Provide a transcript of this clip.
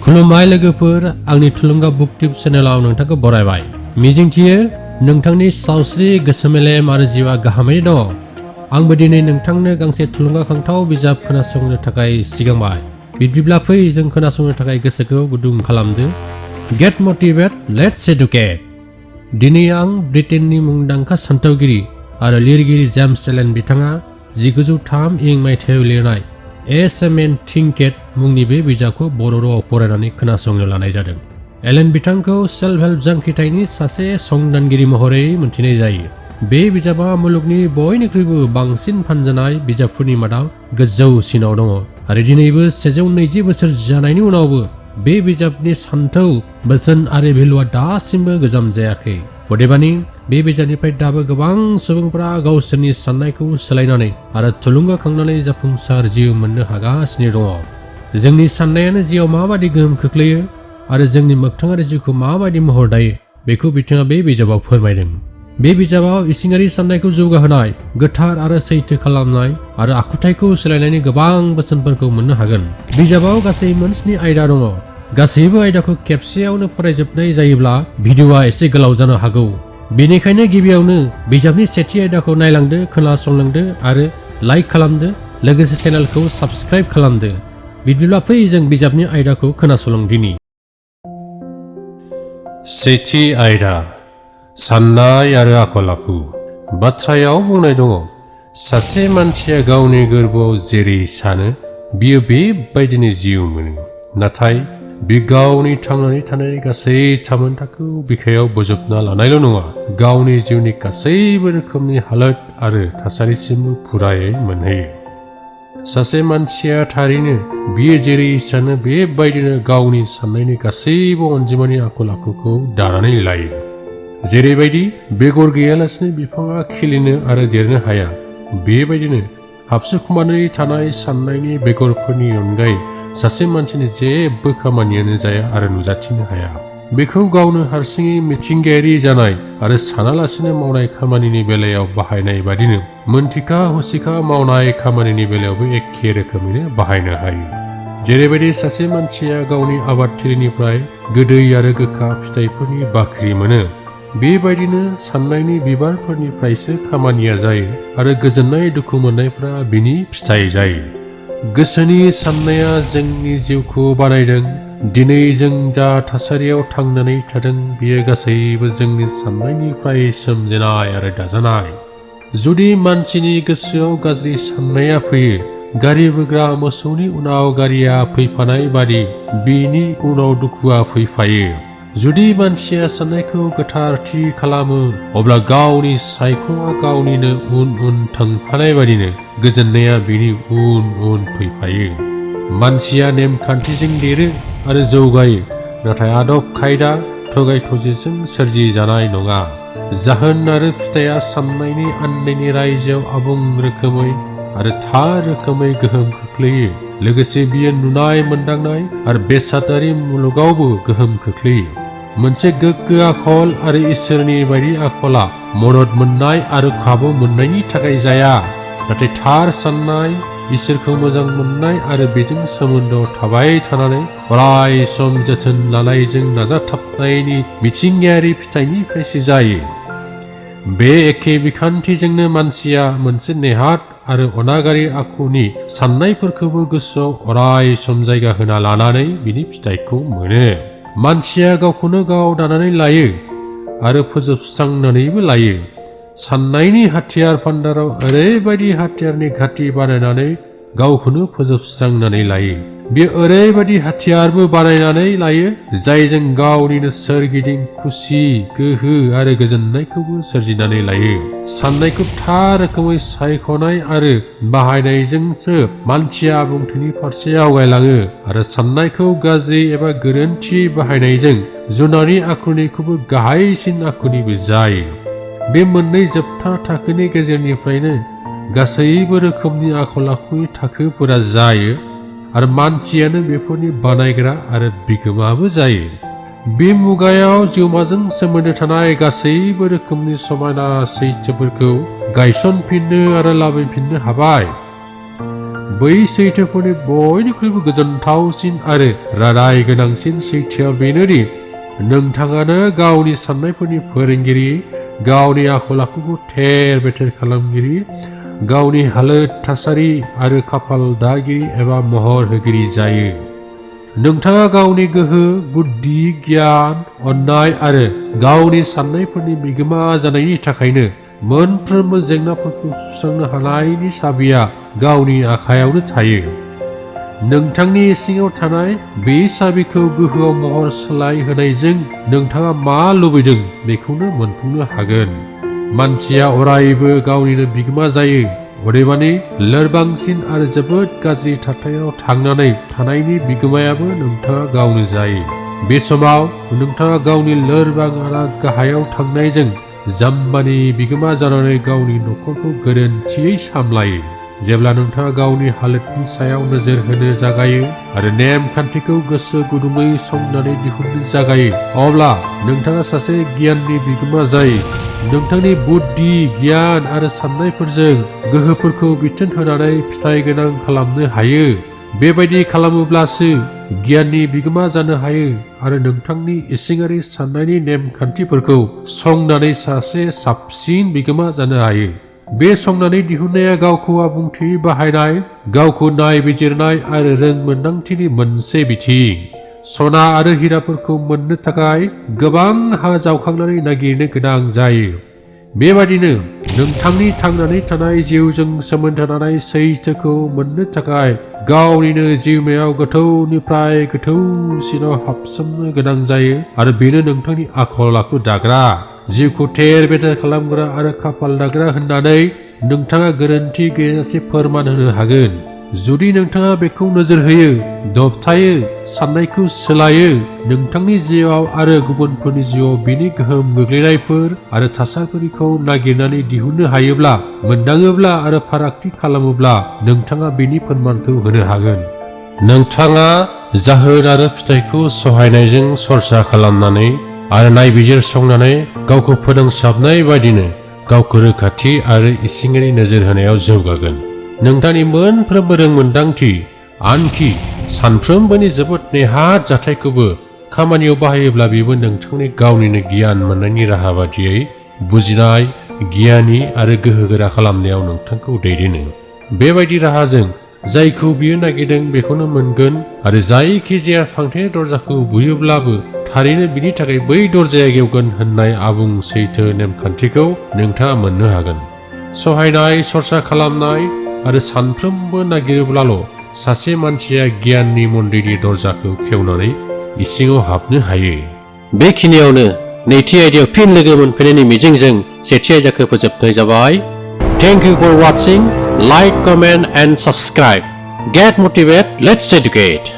खुलुमबाय लोगोफोर, आंनि थुलुंगा बुकटिउब चेनेलाव नोंथांखौ बरायबाय। मिजिंथियो नोंथांनि सावस्रि, गोसो मेलेम आरो जिउआ गाहामै दङ। आंबो दिनै नोंथांनो गांसे थुलुंगाखांथाव बिजाब खोनासंनो थाखाय सिगांबाय। बिदिब्ला फै जों खोनासंनो थाखाय गोसोखौ गुदुं खालामदो। Get motivate, let's educate. दिनै आं ब्रिटेननि मुंदांखा सानथौगिरि आरो लिरगिरि जेम्स एलेन बिथाङा 1903 मायथाइयाव लिरनाय Man Thinketh मुंनि बे बिजाबखौ बर' रावाव फरायनानै खोनासंनो लानाय जादों। एलेन बिथांखौ सेल्फ हेल्प जांख्रिथायनि सासे संदानगिरि महरै मिन्थिनाय जायो। बे बिजाबा मुलुगनि बयनिख्रुइबो बांसिन फानजानाय बिजाबफोरनि मादाव गोजौसिनाव दङ आरो दिनैबो 120 बोसोर जानायनि उनावबो बे बिजाबनि सानथौ, बोसोन आरो भेलुआ दासिमबो गोजाम जायाखै। अदेबानि बे बिजाबनिफ्राय दाबो गोबां सुबुंफोरा गावसोरनि साननायखौ सोलायनानै आरो थुलुंगाखांनानै जाफुंसार जिउ मोननो हागासिनो दङ। जोंनि साननायानो जिउआव माबादि गोहोम खोख्लैयो आरो जोंनि मोगथाङारि जिउखौ माबादि महर दायो बेखौ बिथाङा बे बिजाबाव फोरमायदों। बे बिजाबाव इसिङारि साननायखौ जौगाहोनाय, गोथार आरो सैथो खालामनाय आरो आखुथायखौ सोलायनायनि गोबां बोसोनफोरखौ मोननो हागोन। बिजाबाव गासै 9 आयदा दङ। गासैबो आयदाखौ खेबसेयावनो फरायजोबनाय जायोब्ला भिडिअआ एसे गोलाव जानो हागौ। बेनिखायनो गिबियावनो बिजाबनि सेथि आयदाखौ नायलांदो, खोनासंलांदो आरो लाइक खालामदो, लोगोसे चेनेलखौ साबस्क्राइब खालामदो। बिदिब्ला फै जों बिजाबनि आयदाखौ खोनासंदिनि। सेथि आयदा, साननाय आरो आखल आखु। बाथ्रायाव बुंनाय दङ, सासे मानसिया गावनि गोरबोआव जेरै सानो बियो बेबायदिनो जिउ मोनो। नाथाय बे गावनि थांनानै थानायनि गासै थामोनथाखौ बिखायाव बोजबना लानायल' नङा, गावनि जिउनि गासैबो रोखोमनि हालोद आरो थासारिसिमबो फुरायै मोनहैयो। सासे मानसिया थारैनो बियो जेरै सानो बेबायदिनो गावनि साननायनि गासैबो अनजिमानि आखल आखुखौ दानानै लायो। जेरैबायदि बेगर गैयालासिनो बिफाङा खिलिनो आरो देरनो हाया, बेबायदिनो हाबसोखुमानानै थानाय साननायनि बेगरफोरनि अनगायै सासे मानसिनि जेबो खामानियानो जाया आरो नुजाथिनो हाया। बेखौ गावनो हारसिङै मिथिंगायारि जानाय आरो सानालासिनो मावनाय खामानिनि बेलायाव बाहायनाय बादिनो मोनथिखा हसिखा मावनाय खामानिनि बेलायावबो एखे रोखोमैनो बाहायनो हायो। जेरैबायदि सासे मानसिया गावनि आबादथिलिनिफ्राय गोदै आरो गोखा फिथाइफोरनि बाख्रि मोनो, बेबायदिनो साननायनि बिबारफोरनिफ्रायसो खामानिया जायो आरो गोजोननाय दुखु मोननायफ्रा बिनि फिथाइ जायो। गोसोनि साननाया जोंनि जिउखौ बानायदों। दिनै जों जा थासारियाव थांनानै थादों बेयो गासैबो जोंनि साननायनिफ्राय सोमजिनाय आरो दाजानाय। जुदि मानसिनि गोसोआव गाज्रि साननाया फैयो, गारि बोग्रा मोसौनि उनाव गारिया फैफानाय बादि बिनि उनाव दुखुआ फैफायो। जुदि मानसिया साननायखौ गोथारथि खालामो, अब्ला गावनि सायख'आ गावनिनो उन उन थांफानाय बादिनो गोजोननाया बिनि उन उन फैफायो। मानसिया नेमखान्थिजों देरो आरो जौगायो, नाथाय आदब खायदा, थगाय थजिजों सोरजिजानाय नङा। जाहोन आरो फिथाइया साननायनि आन्दायनि रायजोआव आबुं रोखोमै आरो थार रोखोमै गोहोम खोख्लैयो। लोगोसे बियो नुनाय, मोनदांनाय आरो बेसादारि मुलुगावबो गोहोम खोख्लैयो। मोनसे गोग्गो आखल आरो इसोरनि बायदि आखला मदद मोननाय आरो खाबु मोननायनि थाखाय जाया, नाथाय थार साननाय, इसोरखौ मोजां मोननाय आरो बेजों सोमोन्दोआव थाबाय थानानै अराय सम जोथोन लानायजों नाजाथाबनायनि मिथिंगायारि फिथाइनिफ्रायसो जायो। बे एखे बिखान्थिजोंनो मानसिया मोनसे नेहाथ आरो अनागारि आखुनि साननायफोरखौबो गोसोआव अराय सम जायगा होना लानानै बिनि फिथाइखौ मोनो। मानसिया गावखौनो गाव दानानै लायो आरो फोजोबस्रांनानैबो लायो। साननायनि हाथियार भान्डाराव ओरैबायदि हाथियारनि घाटि बानायनानै गावखौनो फोजोबस्रांनानै लायो। बेयो ओरैबायदि हाथियारबो बानायनानै लायो जायजों गावनिनो सोरगिदिं खुसि, गोहो आरो गोजोननायखौबो सोरजिनानै लायो। साननायखौ थार रोखोमै सायख'नाय आरो बाहायनायजोंसो मानसिया आबुंथिनि फारसे आवगायलाङो आरो साननायखौ गाज्रि एबा गोरोन्थि बाहायनायजों जुनारनि आखुनिख्रुइबो गाहायसिन आखुनिबो जायो। बे मोननै जोबथा थाखोनि गेजेरनिफ्रायनो गासैबो रोखोमनि आखल आखुनि थाखोफोरा जायो आरो मानसियानो बेफोरनि बानायग्रा आरो बिगोमाबो जायो। बे मुगायाव जिउमाजों सोमोन्दो थानाय गासैबो रोखोमनि समायना सैथोफोरखौ गायसनफिननो आरो लाबोफिननो हाबाय। बै सैथोफोरनि बयनिख्रुइबो गोजोनथावसिन आरो रादाय गोनांसिन सैथोआ बेनोदि नोंथाङानो गावनि साननायफोरनि फोरोंगिरि, गावनि आखल आखुखौ थेर बेथेर खालामगिरि, गावनि हालोद थासारि आरो खाफाल दागिरि एबा महर होगिरि जायो। नोंथाङा गावनि गोहो, बुद्धि, गियान, अननाय आरो गावनि साननायफोरनि बिगोमा जानायनि थाखायनो मोनफ्रोमबो जेंनाफोरखौ सुस्रांनो हानायनि साबिया गावनि आखायावनो थायो। नोंथांनि सिङाव थानाय बे साबिखौ गोहोआव महर सोलाय होनायजों नोंथाङा मा लुबैदों बेखौनो मोनफुंनो हागोन। मानसिया अरायबो गावनिनो बिगोमा जायो, अदेबानि लोरबांसिन आरो जोबोद गाज्रि थाथायाव थांनानै थानायनि बिगोमायाबो नोंथाङा गावनो जायो। बे समाव नोंथाङा गावनि लोरबां आरो गाहायाव थांनायजों जाम्बानि बिगोमा जानानै गावनि न'खरखौ गोरोन्थियै सामलायो। जेब्ला नोंथाङा गावनि हालोदनि सायाव नोजोर होनो जागायो आरो नेमखान्थिखौ गोसो गुदुङै संनानै दिहुननो जागायो, अब्ला नोंथाङा सासे गियाननि बिगोमा जायो। नोंथांनि बुद्धि, गियान आरो साननायफोरजों गोहोफोरखौ बिथोन होनानै फिथाइ गोनां खालामनो हायो। बेबायदि खालामोब्लासो गियाननि बिगोमा जानो हायो आरो नोंथांनि इसिङारि साननायनि नेमखान्थिफोरखौ संनानै सासे साबसिन बिगोमा जानो हायो। बे संनानै दिहुननाया गावखौ आबुंथियै बाहायनाय, गावखौ नायबिजिरनाय आरो रोंमोन्दांथिनि मोनसे बिथिं। सना आरो हिराफोरखौ मोननो थाखाय गोबां हा जावखांनानै नागिरनो गोनां जायो। बेबादिनो नोंथांनि थांनानै थानाय जिउजों सोमोन्दो थानाय सैथोखौ मोननो थाखाय गावनिनो जिउमायाव गोथौनिफ्राय गोथौसिनाव हाबसोमनो गोनां जायो आरो बेनो नोंथांनि आखल आखु दाग्रा, जिउखौ थेर बेथेर खालामग्रा आरो खाफाल दाग्रा होननानै नोंथाङा गोरोन्थि गैयाजासे फोरमान होनो हागोन। जुदि नोंथाङा बेखौ नोजोर होयो, दबथायो, साननायखौ सोलायो, नोंथांनि जिउआव आरो गुबुनफोरनि जिउआव बेनि गोहोम गोग्लैनायफोर आरो थासारिफोरखौ नागिरनानै दिहुननो हायोब्ला, मोनदाङोब्ला आरो फारागथि खालामोब्ला नोंथाङा बेनि फोरमानखौ होनो हागोन। नोंथाङा जाहोन आरो फिथाइखौ सहायनायजों सरसा खालामनानै आरो नायबिजिरसंनानै गावखौ फोनांसाबनाय बायदिनो गावखौ रोखाथि आरो इसिङारि नोजोर होनायाव जौगागोन। नोंथांनि मोनफ्रोमबो रोंमोन्दांथि, आनखि सानफ्रोमबोनि जोबोद नेहात जाथायखौबो खामानियाव बाहायोब्ला बेबो नोंथांनि गावनिनो गियान मोननायनि राहा बादियै बुजिनाय, गियानि आरो गोहोगोरा खालामनायाव नोंथांखौ दैदेनो। बेबायदि राहाजों जायखौ बियो नागिरदों बेखौनो मोनगोन आरो जायखिजाया फांथेनाय दरजाखौ बुयोब्लाबो थारैनो बिनि थाखाय बै दरजाया गेवगोन होननाय आबुं सैथो नेमखान्थिखौ नोंथाङा मोननो हागोन। सहायनाय, सरसा खालामनाय आरो सानफ्रोमबो नागिरोब्लाल' सासे मानसिया गियाननि मन्दिरनि दरजाखौ खेवनानै इसिङाव हाबनो हायो। बेखिनियावनो नैथि आयदायाव फिन लोगो मोनफिननायनि मिजिंजों सेथि आयदाखौ फोजोबनाय जाबाय। Thank you for watching. Like, comment and subscribe. Get motivated. Let's educate.